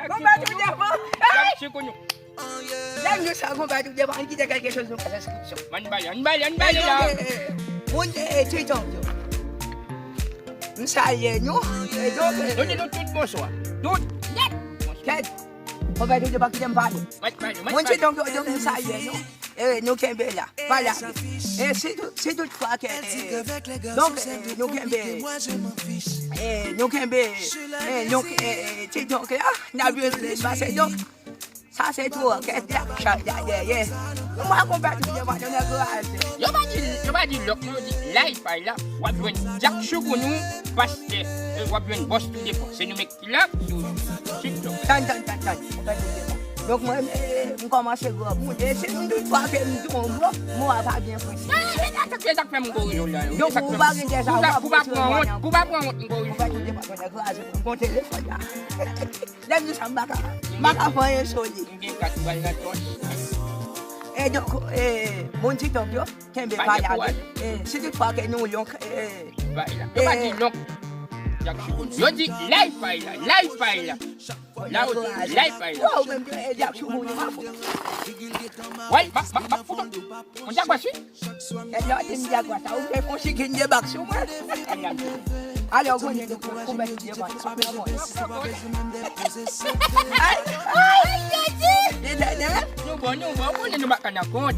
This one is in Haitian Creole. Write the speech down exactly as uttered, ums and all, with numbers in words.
Konpa tou devan. Lè m di sa, konpa tou devan, ann kite kèlke choz nou fè enskripsyon. Ann bale, ann bale, ann bale la. Moun, eh, Titon, yo. M salye nou. E donk, eh, nou di nou tout bonswa. Tout nèt. Kèt. Konpa tou devan, kite m pale. Mwen pale, mwen pale. Moun Titon, yo, yo, m salye nou. Eh, nou kenbe la, pa lage. Eh, si tout, si tout fwa ke, eh, donk, eh, nou kenbe, eh, nou kenbe, eh, nou, eh, eh, ti donk la, n ap jwe plis pase donk. Sa se tou òkès la, chay la dèyè. Nou pa konpèt, nou pa nan kraze. Yo pa di, yo pa di lòk, non, yo di lay pay la, w ap jwenn Jack Chougounou, pastè, eh, w ap jwenn bòs tou depan. Se nou menm ki la, sou TikTok. Tann, tann, tann, tann. Ou pa di depan. Donk mwen, eh, m kòmanse gwo moun. E si m tout fwa ke m tonbe, mwen pa gen prensip. Ah, men sa k fè, sa k fè m korije w la. Donk ou pa gen dèza, ou pa pran wont, ou pa pran wont, m korije w. Ou pa tout depan, mwen kraze pou m gon telefòn la. Lè m di sa, m pa ka, m pa ka fè anyen sou li. M gen kat bal nan tòch. E donk, eh, moun TikTok yo, kenbe pa lage. Eh, si tout fwa ke nou yon, eh, yo pa di non. Yo di lay pay la, lay pay la. La yo di lay pay la. Waw, menm ke, eh, Jack Chougounou pa fou. Wèy, m ap, m ap, m ap fout ou. Mwen Jaguar wi. E lè w di m Jaguar sa, ou vle fon chikin de bak sou mwen. Alò, konnen nou pou, pou mèt de bak. Ay, ay, Jezi. Nou bon, nou bon, konnen nou pa ka nan kont.